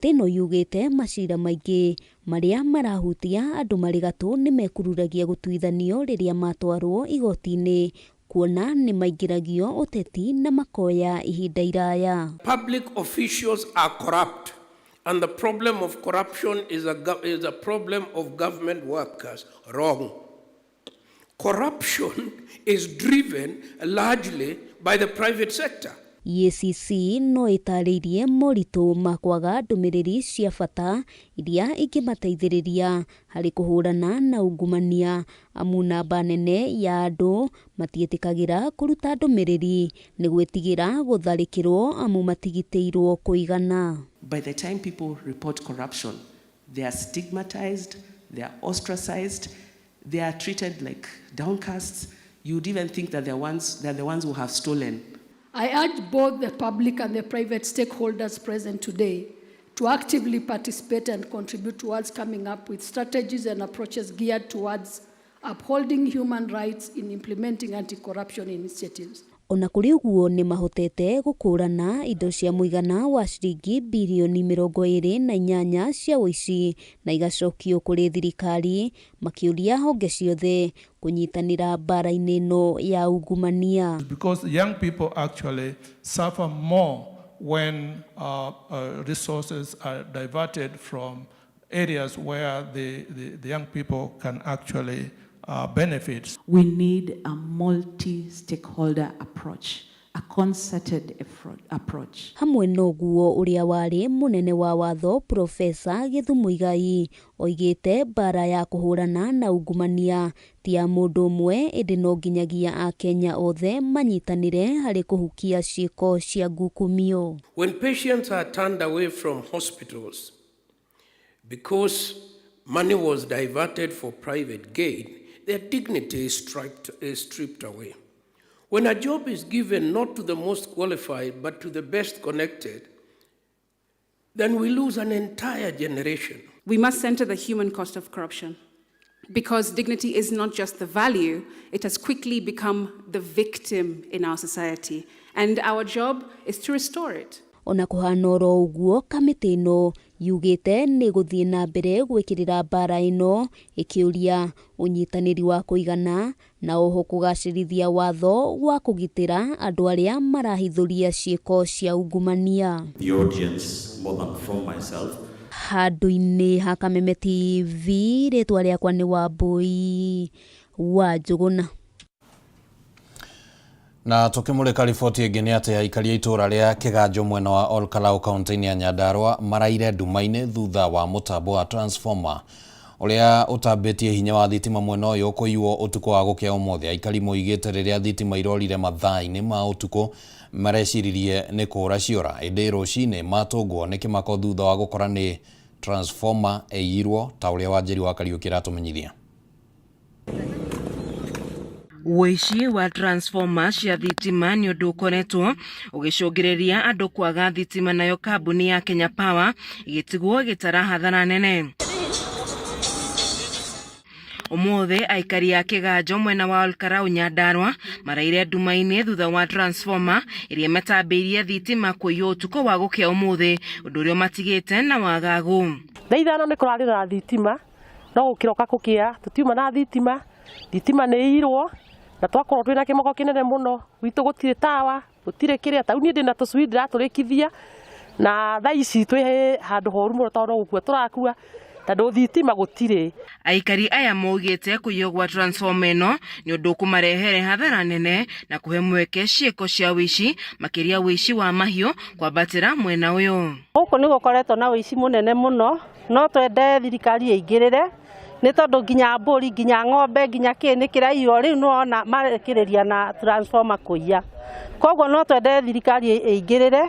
Kamĩtĩ ĩno yugĩte macira maingĩ marĩa marahutia andũ marĩ gatũ nĩ mekururagia gũtuithanio rĩrĩa matwarwo igoti-inĩ kuona nĩ maingĩragio ũteti na makoya ihinda iraya. Public officials are corrupt, and the problem of corruption is a problem of government workers. Wrong. Corruption is driven largely by the private sector. EACC no ĩtarĩirie moritũ ma kwaga ndũmĩrĩri cia bata iria ingĩmateithĩrĩria harĩ kũhũrana na ungumania, amu namba nene ya andũ matiĩtĩkagĩra kũruta ndũmĩrĩri nĩ gwĩtigĩra gũtharĩkĩrwo amu matigitĩirwo kũigana. By the time people report corruption, they are stigmatized, they are ostracized, they are treated like downcasts. You'd even think that they're the ones who have stolen. I urge both the public and the private stakeholders present today to actively participate and contribute towards coming up with strategies and approaches geared towards upholding human rights in implementing anti-corruption initiatives. Ona kũrĩ ũguo, nĩ mahotete gũkũrana indo cia mũigana wa ciringi birioni 28 cia ũici na igacokio kũrĩ thirikari, makĩũria honge ciothe kũnyitanĩra mbara-inĩ ĩno ya ungumania. Because young people actually suffer more when resources are diverted from areas where the young people can actually benefit. We need a multi stakeholder approach, a concerted effort, approach. Hamwe na ũguo, ũrĩa warĩ mũnene wa watho Profesa Githu Muigai oigĩte mbara ya kũhũrana na ungumania ti ya mũndũ ũmwe, ĩndĩ no nginyagia Akenya othe manyitanĩre harĩ kũhukia ciĩko cia ngukumio. When patients are turned away from hospitals because money was diverted for private gain, their dignity is stripped away. When a job is given not to the most qualified but to the best connected, then we lose an entire generation. We must center the human cost of corruption because dignity is not just the value, it has quickly become the victim in our society. And our job is to restore it. Ona kũhana oro ũguo, kamĩtĩ ĩno yugĩte nĩ gũthiĩ na mbere gwĩkĩrĩra mbara ĩno, ĩkĩũria ũnyitanĩri wa kũigana na oho kũgacĩrithia watho wa kũgitĩra andũ arĩa marahithũria ciĩko cia ungumania. The audience more than from myself. Handũ-inĩ ha Kameme TV, rĩtwa rĩakwa nĩ Wambui wa Njũgũna. Na tukimurika riboti ĩngĩ nĩ atĩ aikari a itũũra rĩa Kĩganjo mwena wa Olkalau kaunti-inĩ ya Nyandarua maraire nduma-inĩ thutha wa mũtambo wa transformer ũrĩa ũtambĩtie hinya wa thitima mwena ũyũ kũiywo ũtukũ wa gũkĩa ũmũthĩ. Aikari moigĩte rĩrĩa thitima irorire mathaa-inĩ ma ũtukũ mareciririe nĩ kũra ciora, ĩndĩ rũcinĩ matũngwo nĩ kĩmako thutha wa gũkora nĩ transformer ĩiyirwo, ta ũrĩa Wanjĩri wa Kariũki aratũmenyithia. Ũici wa transformer cia thitima nĩ ũndũ ũkoretwo ũgĩcũngĩrĩria andũ kwaga thitima, nayo kambuni ya Kenya Power ĩgĩtigwo ĩgĩtara hathara nene. Ũmũthĩ aikari a Kĩganjo mwena wa Olkalau, Nyandarua maraire nduma-inĩ thutha wa transformer ĩrĩa ĩmatambĩirie thitima kũiywo ũtukũ wa gũkĩa ũmũthĩ, ũndũ ũrĩa ũmatigĩte na wagagu. Thaa 5 nĩ kũrarĩ na thitima, no gũkĩroka kũkĩa tũtiuma na thitima. Thitima nĩ ĩirwo na twakorwo twĩna kĩmako kĩnene mũno. Gwitũ gũtirĩ tawa, gũtirĩ kĩrĩa. Tau niĩ ndĩna tũcui ndĩratũrĩkithia na thaa ici twĩ handũ horu mũno tondũ no gũkua tũrakua tondũ thitima gũtirĩ. Aikari aya maugĩte kũiywo gwa transformer ĩno nĩ ũndũ ũkũmarehere hathara nene na kũhe mweke ciĩko cia ũici, makĩria ũici wa mahiũ kwambatĩra mwena ũyũ. Gũkũ nĩ gũkoretwo na ũici mũnene mũno. No twende thirikari ĩingĩrĩre nĩ tondũ nginya mbũri, nginya ng'ombe, nginya kĩ nĩ kĩraiywo. Rĩu nĩwona marekĩrĩria na transformer kũiya, koguo no twende thirikari ĩingĩrĩre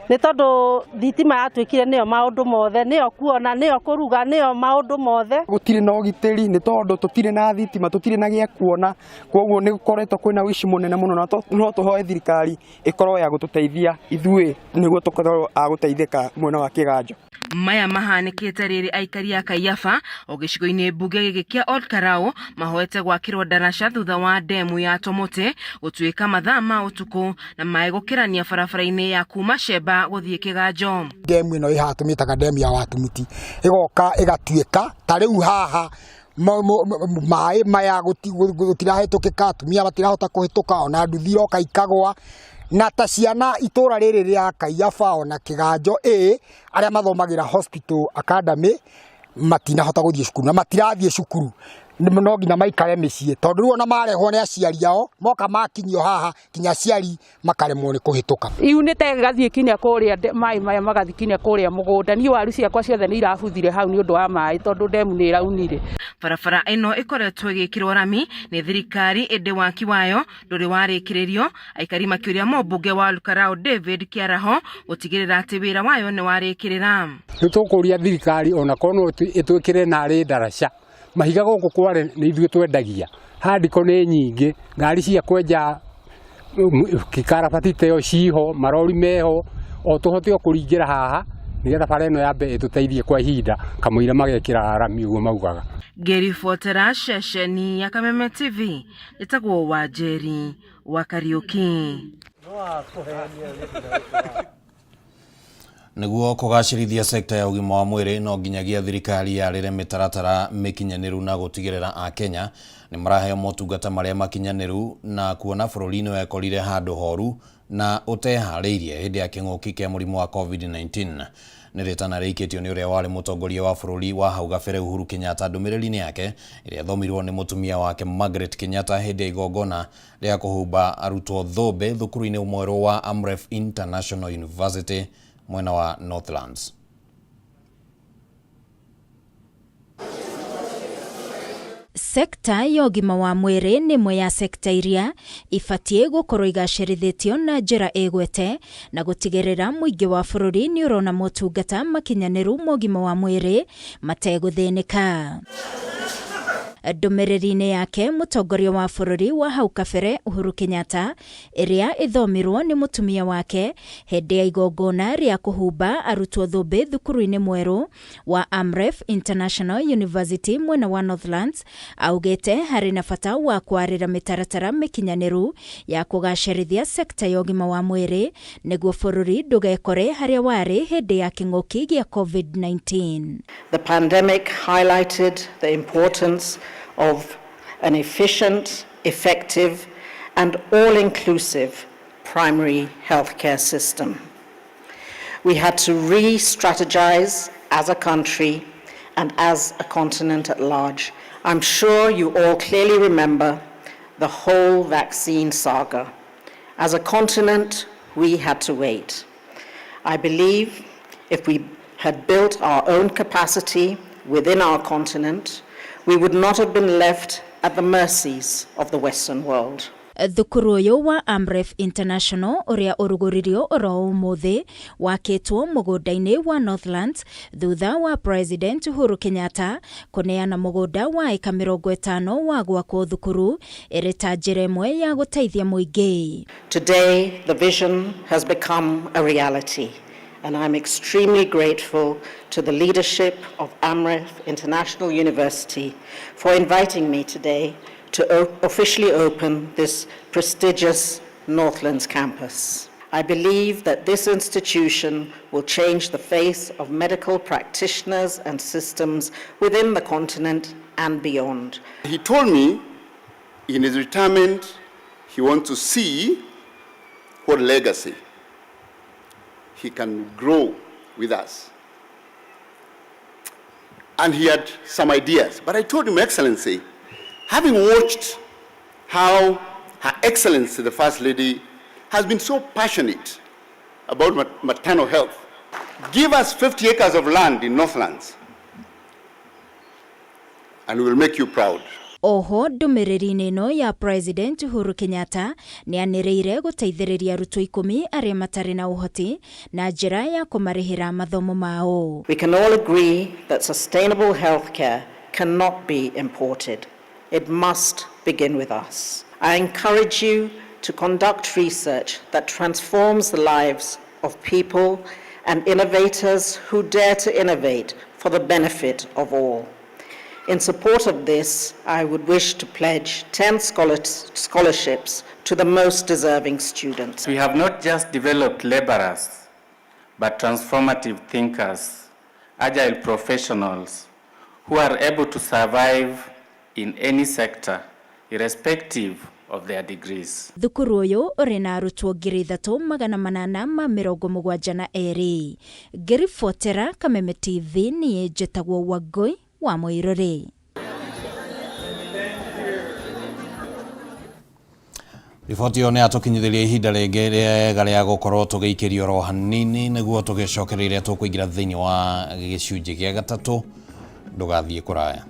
nĩ tondũ thitima yatuĩkire nĩyo maũndũ mothe, nĩyo kuona, nĩyo kũruga, nĩyo maũndũ mothe. Gũtirĩ na ũgitĩri nĩ tondũ tũtirĩ na thitima, tũtirĩ na gĩa kuona, koguo nĩ gũkoretwo kwĩna ũici mũnene mũno na no tũhoe thirikari ĩkorwo ya gũtũteithia ithuĩ nĩguo tũkorwo a gũteithĩka mwena wa Kĩganjo. Maya mahanĩkĩte rĩrĩ aikari a Kaiyaba o gĩcigo-inĩ mbunge gĩkĩ kĩa Olkalau mahoete gwakĩrwo ndaraca thutha wa ndemu ya Tomote gũtuĩka mathaa ma ũtukũ na maĩ gũkĩrania barabara-inĩ ya kuma Sheba gũthiĩ Kĩganjo. Ndemu ĩno ĩ haha tũmĩtaga ndemu ya Watumuti, ĩgoka ĩgatuĩka ta rĩu haha maĩ maya gũtirahĩtũkĩka, atumia matirahota kũhĩtũka, ona nduthi iroka ikagwa, na ta ciana itũra rĩrĩ rĩa Kaiyaba ona Kĩganjo ĩ arĩa mathomagĩra Hospital Academy matinahota gũthiĩ cukuru na matirathiĩ cukuru, no nginya maikare mĩciĩ tondũ rĩu ona marehwo nĩ aciari ao moka makinyio haha nginya aciari makaremwo nĩ kũhĩtũka. Iunĩte ĩgathiĩ kinya kũrĩa maĩ maya magathiĩ kinya kũrĩa mũgũnda. Niĩ waru ciakwa ciothe nĩ irabuthire hau nĩ ũndũ wa maĩ tondũ ndemu nĩ ĩraunire. Barabara ĩno ĩkoretwo ĩgĩkĩrwo rami nĩ thirikari ĩndĩ waki wayo ndũrĩ warĩkĩrĩrio, aikari makĩũria mũmbunge wa Olkalau David Kĩaraho gũtigĩrĩra atĩ wĩra wayo nĩ warĩkĩrĩra. Nĩ tũkũria thirikari ona korwo no ĩtwĩkĩre narĩ ndaraca, mahiga gũkũ kware nĩ ithuĩ twendagia, handiko nĩ nyingĩ, ngari cia kwenja gĩkarabati ta ĩyo ciho, marori meho, o tũhote o kũringĩra haha nĩgetha bara ĩno yambe ĩtũteithie kwa ihinda kamũira magekĩra rami ũguo maugaga. Ngĩribotera ceceni ya Kameme TV, njĩtagwo Wanjeri wa Kariũki. Nĩguo kũgacĩrithia sekta ya ũgima wa mwĩrĩ no nginyagia thirikari yarĩre mĩtaratara mĩkinyanĩru na gũtigĩrĩra Akenya nĩ maraheo motungata marĩa makinyanĩru na kuona bũrũri nĩ wekorire handũ horu na ũteharĩirie hĩndĩ ya kĩng'ũki kĩa mũrimũ wa COVID-19. Nĩ rĩtana rĩikĩtio nĩ ũrĩa warĩ mũtongoria wa bũrũri wa hau gabere Uhuru Kenyatta ndũmĩrĩri-inĩ yake ĩrĩa ĩthomirwo nĩ mũtumia wake Margaret Kenyatta hĩndĩ ya igongona rĩa kũhumba arutwo thũmbĩ thukuru-inĩ mwerũ wa Amref International University mwena wa Northlands. Sekta ya ũgima wa mwĩrĩ nĩ ĩmwe ya sekta iria ibatiĩ gũkorwo igacĩrithĩtio na njĩra ĩgwete na gũtigĩrĩra mũingĩ wa bũrũri nĩ ũrona motungata makinyanĩru ma ũgima wa mwĩrĩ mategũthĩnĩka. Ndũmĩrĩri-inĩ yake mũtongoria wa bũrũri wa hau kabere Uhuru Kenyatta ĩrĩa ĩthomirwo nĩ mũtumia wake hĩndĩ ya igongona rĩa kũhumba arutwo thũmbĩ thukuru-inĩ mwerũ wa Amref International University mwena wa Northlands, augĩte harĩ na bata wa kwarĩra mĩtaratara mĩkinyanĩru ya kũgacĩrithia sekta ya ũgima wa mwĩrĩ nĩguo bũrũri ndũgekore harĩa warĩ hĩndĩ ya kĩng'ũki gĩa COVID-19. The pandemic highlighted the importance of an efficient, effective, and all-inclusive primary healthcare system. We had to re-strategize as a country and as a continent at large. I'm sure you all clearly remember the whole vaccine saga. As a continent, we had to wait. I believe if we had built our own capacity within our continent, we would not have been left at the mercies of the Western world. Thukuru ũyũ wa Amref International ũrĩa ũrugũririo oro ũmũthĩ wakĩtwo mũgũnda-inĩ wa Northlands thutha wa President Uhuru Kenyatta kũneana mũgũnda wa ĩka 50 wa gwakwo thukuru ĩrĩ ta njĩra ĩmwe ya gũteithia mũingĩ. Today, the vision has become a reality, and I'm extremely grateful to the leadership of Amref International University for inviting me today to officially open this prestigious Northlands campus. I believe that this institution will change the face of medical practitioners and systems within the continent and beyond. He told me in his retirement he wants to see what legacy he can grow with us. And he had some ideas. But I told him, Excellency, having watched how Her Excellency, the First Lady, has been so passionate about maternal health, give us 50 acres of land in Northlands, and we will make you proud. Oho ndũmĩrĩri-inĩ ĩno ya President Uhuru Kenyatta nĩanĩrĩire gũteithĩrĩria arutwo 10 arĩa matarĩ na ũhoti na njĩra ya kũmarĩhĩra mathomo mao. We can all agree that sustainable healthcare cannot be imported. It must begin with us. I encourage you to conduct research that transforms the lives of people and innovators who dare to innovate for the benefit of all. In support of this, I would wish to pledge 10 scholarships to the most deserving students. We have not just developed laborers, but transformative thinkers, agile professionals who are able to survive in any sector, irrespective of their degrees. Thukuru ũyũ ũrĩ na arutwo 3872. Ngĩribotera Kameme TV niĩ njĩtagwo Wangũi wa Mũirũrĩ. Riboti ĩyo nĩ yatũkinyithĩria ihinda rĩngĩ rĩega rĩa gũkorwo tũgĩikĩrio oro hanini nĩguo tũgĩcokereire tũkũingĩra thĩinĩ wa gĩcunjĩ gĩa gatatũ. Ndũgathiĩ kũraya.